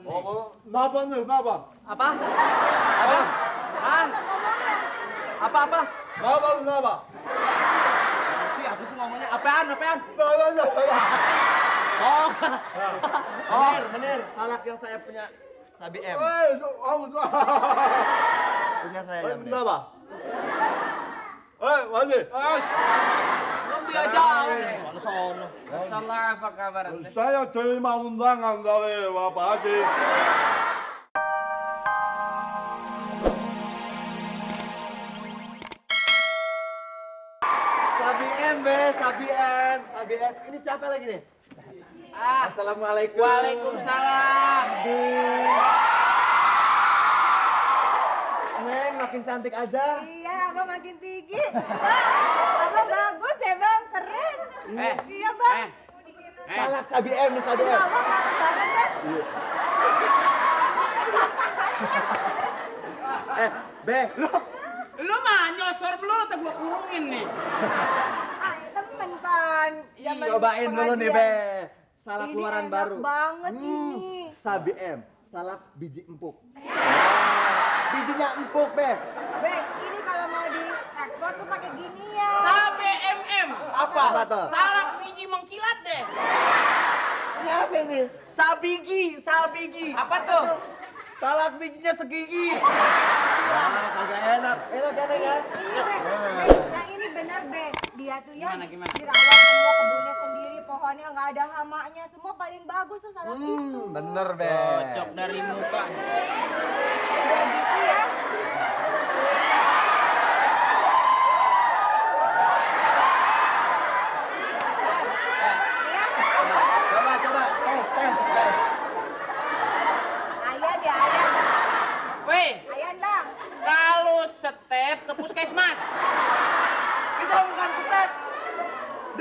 nih. Nabang nih, nabang. Apa? Apa? Hah? Apa? Nabang. Nanti apa sih ngomongnya? Apaan? Nah. Oh, bener. Salak yang saya punya Sabi M. Punya saya yang bener. Nabang. Mandi. Belum diajarin. Sono. Salah apa kabar ente? Saya terima undangan dari Bapak Haji. Sabi M. Ini siapa lagi nih? Assalamualaikum. Waalaikumsalam. Neng makin cantik aja. Iya, abang makin tinggi. Abang bagus ya bang, keren. Iya bang. Salak Sabi M nih Sabi M. Abang bagus banget kan? Be, Lu mah nyosor belum atau gua kurungin nih? Temen pan. Zaman cobain dulu nih pengajian. Be. Salak Ini keluaran enak baru. banget ini. Sabi M. Salak biji empuk. Bijinya empuk, Be. Bang, ini kalau mau diekspor tuh pakai gini ya. Sabe MM. Apa tuh? Salak biji mengkilat deh. Ini apa ini? Sabigi. Apa tuh? Salak bijinya segigi. Kagak enak. Enak kan ya? Iya, Bang. Nah ini benar, Bang. Dia tuh ya Gimana? dirawat semua kebunnya sendiri, pohonnya nggak ada hamanya, semua paling bagus tuh salak itu. Bener, Be. Cocok dari muka. Udah gitu ya. Coba. Tes. Ayan ya, ayan. Weh, Ayan bang. kalau step ke puskesmas. Kita bukan step.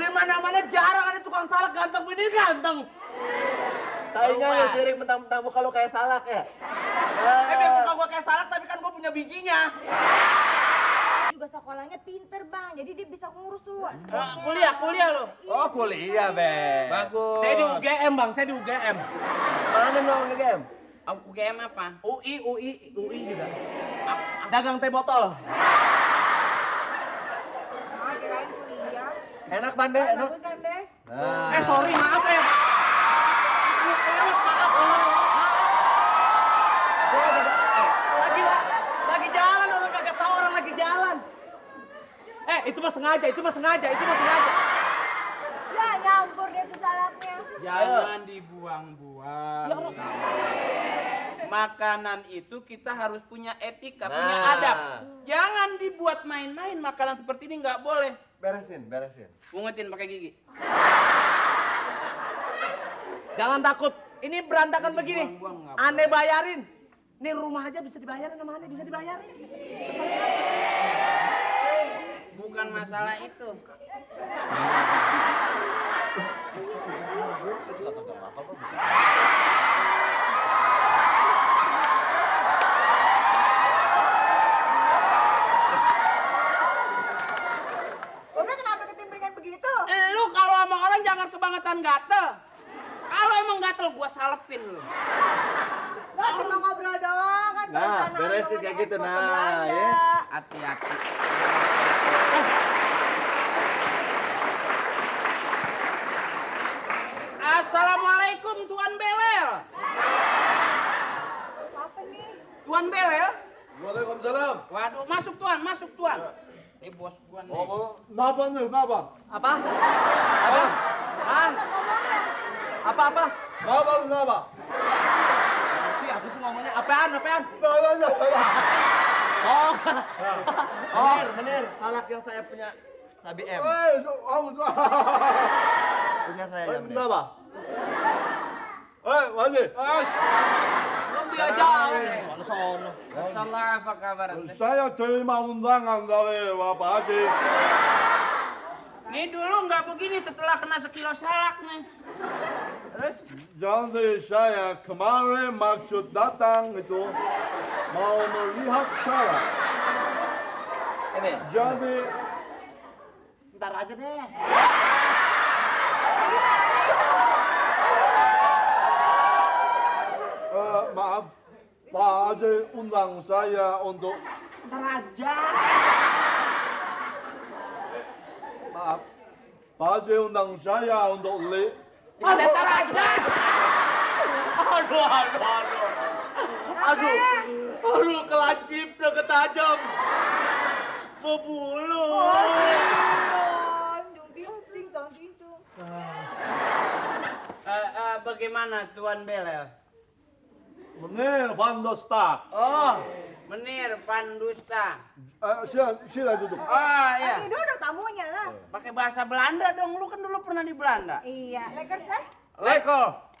Di mana-mana jarang ada tukang salak ganteng ini ganteng. Sayangnya ya sirik mentang-mentang muka lo kayak salak ya. Muka gua kayak salak tapi kan gua punya bijinya. Juga sekolahnya pinter bang, jadi dia bisa ngurus tuh. Kuliah lo. Oh kuliah, Be. Bagus. Saya di UGM, Bang. Saya di UGM. Mana dong UGM? UGM apa? UI juga. Dagang teh botol. Ah, kirain kuliah. Enak, Ban, Be. Enak. Bagus kan deh. Sorry, maaf ya. Lagi jalan, orang kagak tahu orang lagi jalan. Itu mah sengaja. Ya nyampur deh tuh salaknya. Jangan dibuang-buang. Makanan itu kita harus punya etika, punya adab. Jangan dibuat main-main, makanan seperti ini nggak boleh. Beresin. Pungutin pakai gigi. Jangan takut. Ini berantakan begini. Buang-buang nggak Aneh bayarin. Nih rumah aja bisa dibayarin sama Aneh, bisa dibayarin. Bukan masalah itu. Bapak kenapa ketimbringan begitu? Lu kalau sama orang jangan kebangetan gatel. Kalau emang gatel gua salepin lu. Gak cuma ngobrol doang kan. Nah, beresin kayak gitu, nah, ya. Hati-hati. Assalamualaikum Tuan Belel. Apa nih? Tuan Belel? Waalaikumsalam. Waduh, masuk Tuan. Ini bos gua nih. Nabang nih, nabang. Apa? Hah? Apa? Nabang. Nanti apa sih ngomongnya? Apaan? Nah. Bener. Salak yang saya punya Sabi M. Punya saya yang bener. Nabang. Mandi. Belum diajarin. Sono. Salah apa kabar ente? Saya terima undangan dari Bapak Haji. Nih dulu nggak begini setelah kena sekilo salak nih. Terus? Jadi saya kemarin maksud datang itu mau melihat salak. Ini. Jadi Ntar aja deh. undang saya untuk Raja. maaf. Pak Haji undang saya untuk Pendeta Raja. Aduh, kelancip udah ketajam. Membulu. Bagaimana Tuan Belel? Menir Van der Stark. Oh, Menir Pandusta. Sila duduk. Oh iya. Ini duduk tamunya lah. Pakai bahasa Belanda dong. Lu kan dulu pernah di Belanda. Iya, lekker seh.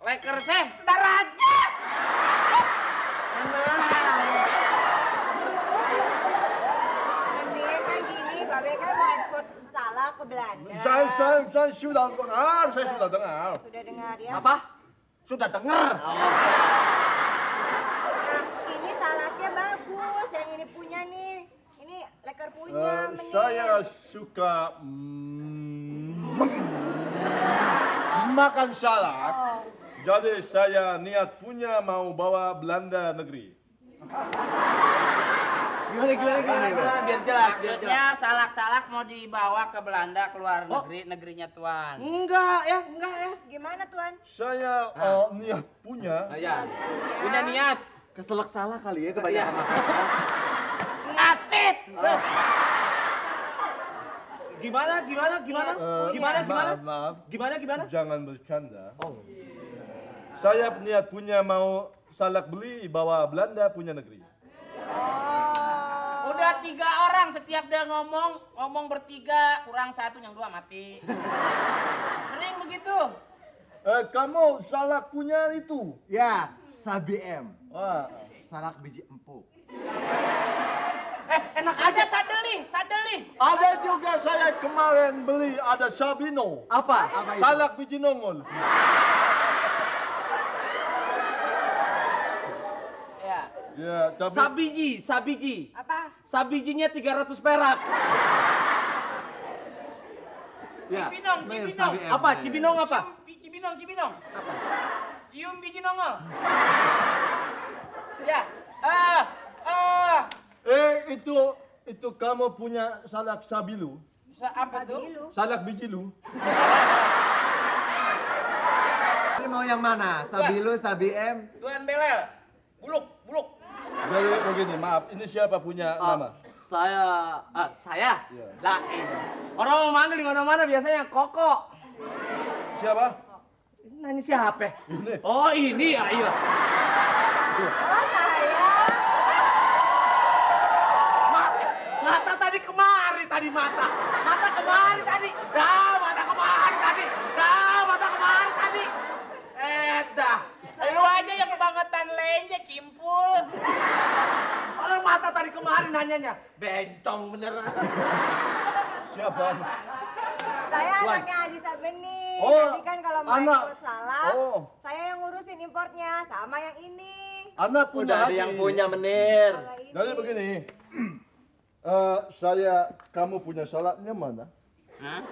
Lekker seh. Taraja. Ini kan gini, Babe kan mau ekspor salak ke Belanda. Saya sudah dengar. Sudah dengar ya? Apa? Sudah dengar. Nah, ini salaknya bagus, yang ini punya nih. Ini lekker punya, Menir. Saya suka makan salak. Oh. Jadi saya niat punya mau bawa Belanda negeri. Gimana? Biar jelas. Maksudnya salak-salak mau dibawa ke Belanda, ke luar negeri, negerinya Tuan. Enggak ya. Gimana, Tuan? Saya niat punya. Ya. Punya niat. Keselak salah kali ya kebanyakan makan. Atit. Gimana? Maaf. Gimana? Jangan bercanda. Saya niat punya mau salak beli bawa Belanda punya negeri. Udah 3 orang setiap dia ngomong bertiga, kurang 1 yang 2 mati. Sering begitu. Kamu salak punya itu? Ya, Sabi M. Wah. Salak biji empuk. Enak aja sadeli. Ada juga saya kemarin beli ada Sabino. Apa? Salak biji nongol. Ya. Ya, tapi Sabiji. Apa? Sabijinya 300 perak. Ya. Cibinong. Sabi M. Apa? Cibinong apa? Cibinong. Apa? Cium biji nongol. Ya. Itu kamu punya salak sabilu. Apa tuh? Sabilu. Salak biji lu. Ini mau yang mana? Sabilu, Sabi M. Tuan Belel. Buluk. Jadi begini, maaf, ini siapa punya nama? Saya. Iya. Lah, orang mau manggil di mana-mana biasanya Koko. Siapa? Ini nanya siapa? Ini. Oh, ini ya, iya. Oh, saya. Mata tadi kemari mata. Mata kemari tadi. Mata kemari tadi. Dah. Lu aja yang kebangetan lenje, kimpul. Orang mata tadi kemari nanyanya. Bencong beneran. Siapa? Saya Tuan. anaknya Haji Sabeni. Oh, Nanti kan kalau mau anak. ekspor salak, Oh. saya yang ngurusin importnya sama yang ini. Anak punya Udah ada hati. yang punya Menir. Sama ini. Jadi begini, kamu punya salaknya mana? Hah?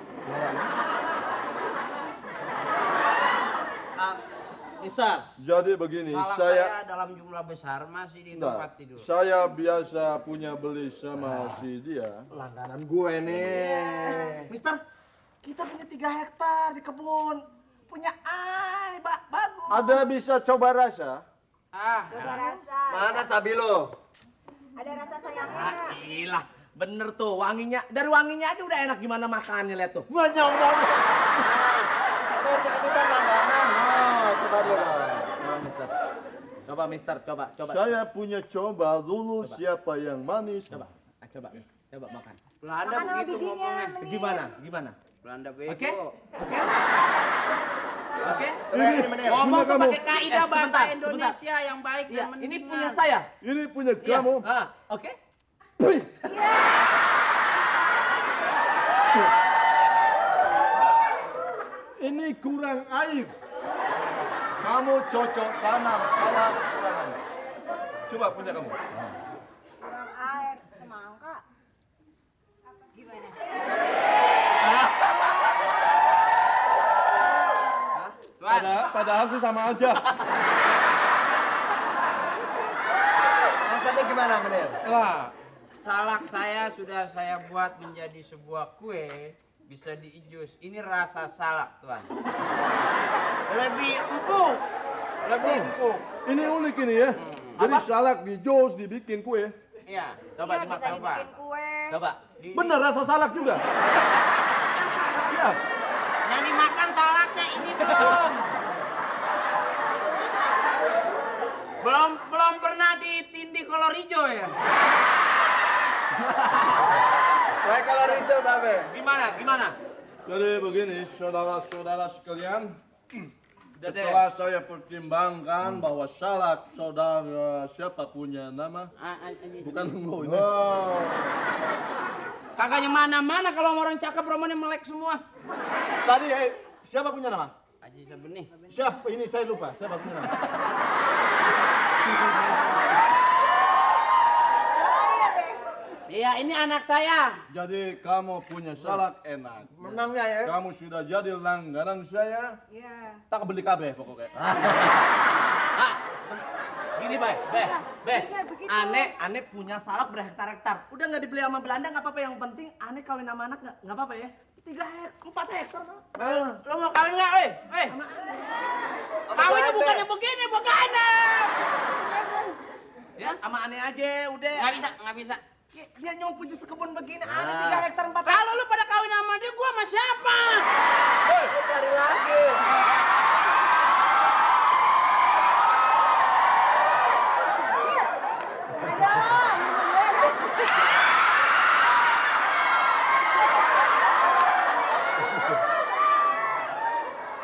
Mister. Jadi begini, Salak saya dalam jumlah besar masih di Enggak, tempat tidur. saya biasa punya beli sama si dia. Langganan gue nih. Mister, kita punya 3 hektar di kebun. Punya bagus. Ada bisa coba rasa? Coba rasa. Mana Sabilu? Ada rasa sayangnya Ah, nggak? ilah. Bener tuh wanginya. Dari wanginya aja udah enak gimana makannya lihat tuh. Menyambung. Ini kan langganan. Coba dulu. Mister. Coba Mister, coba. Saya punya coba dulu Coba. siapa yang manis. Coba makan. Belanda Makan sama begitu bijinya, ngomongnya. Menir. Gimana? Belanda bego. Oke? Oke? Ngomong tuh Punya pakai kaidah bahasa sebentar. Indonesia yang baik Iya, dan ini mendingan. punya saya. Ini punya Iya. kamu. Oke? Wih. Ini kurang air. Kamu cocok tanam salak kurang air. Coba punya kamu. Kurang air. Semangka. Gimana? Tuan, Padahal sih sama aja. Maksudnya gimana, Menil? Wah, salak saya sudah saya buat menjadi sebuah kue, bisa diijus. Ini rasa salak, Tuan. Lebih empuk. Lebih empuk. Ini unik ini ya. Jadi salak di jus dibikin kue. Iya, Coba Iya, dimakan. bisa dibikin kue. Coba. Bener rasa salak juga. Iya. Yang dimakan salaknya ini belum. Belum pernah ditindih kolor hijau ya? Kue kolor hijau, Babe. Gimana? Jadi begini, saudara-saudara sekalian. Udah deh. Setelah saya pertimbangkan bahwa salak saudara siapa punya nama? Bukan Menggo ini. Kakaknya mana-mana kalau orang cakep romannya melek semua. Tadi siapa punya nama? Haji Sabenih. Siapa? Ini saya lupa. Siapa punya nama? Iya, ini anak saya. Jadi kamu punya salak enak. Menangnya ya. Kamu sudah jadi langganan saya. Iya. Tak beli kabeh pokoknya. Gini, Be. bener, begitu. Ane punya salak berhektar-hektar. Udah nggak dibeli sama Belanda nggak apa-apa. Yang penting Ane kawin sama anak nggak apa-apa ya. 4 hektar. Lo mau kawin nggak, Kawinnya bukannya begini, begini. Ya, sama Ane aja, udah. Nggak bisa. Dia nyong punya sekebun begini, Ane 3 hektar 4 hektar. Kalau lu pada kawin sama dia, gua sama siapa? Cari lagi.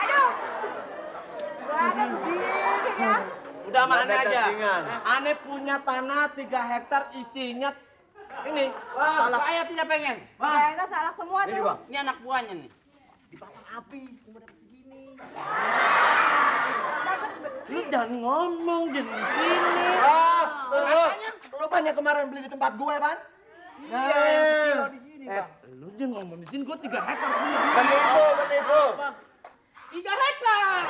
Aduh. Gak ada begini ya. Udah sama Ane Ada aja. cacingan. Ane punya tanah 3 hektar isinya ini. Salak saya tidak pengen. Ternyata salah semua tuh. Ini anak buahnya nih. Di pasar habis, cuma dapat segini. Dapat beli. Lu jangan ngomong di sini. Lo banyak kemarin beli di tempat gue, Pan? Iya, yang sekilo di sini, Bang. Lu jangan ngomong di sini, gua 3 hektar punya. Penipu. 3 hektar.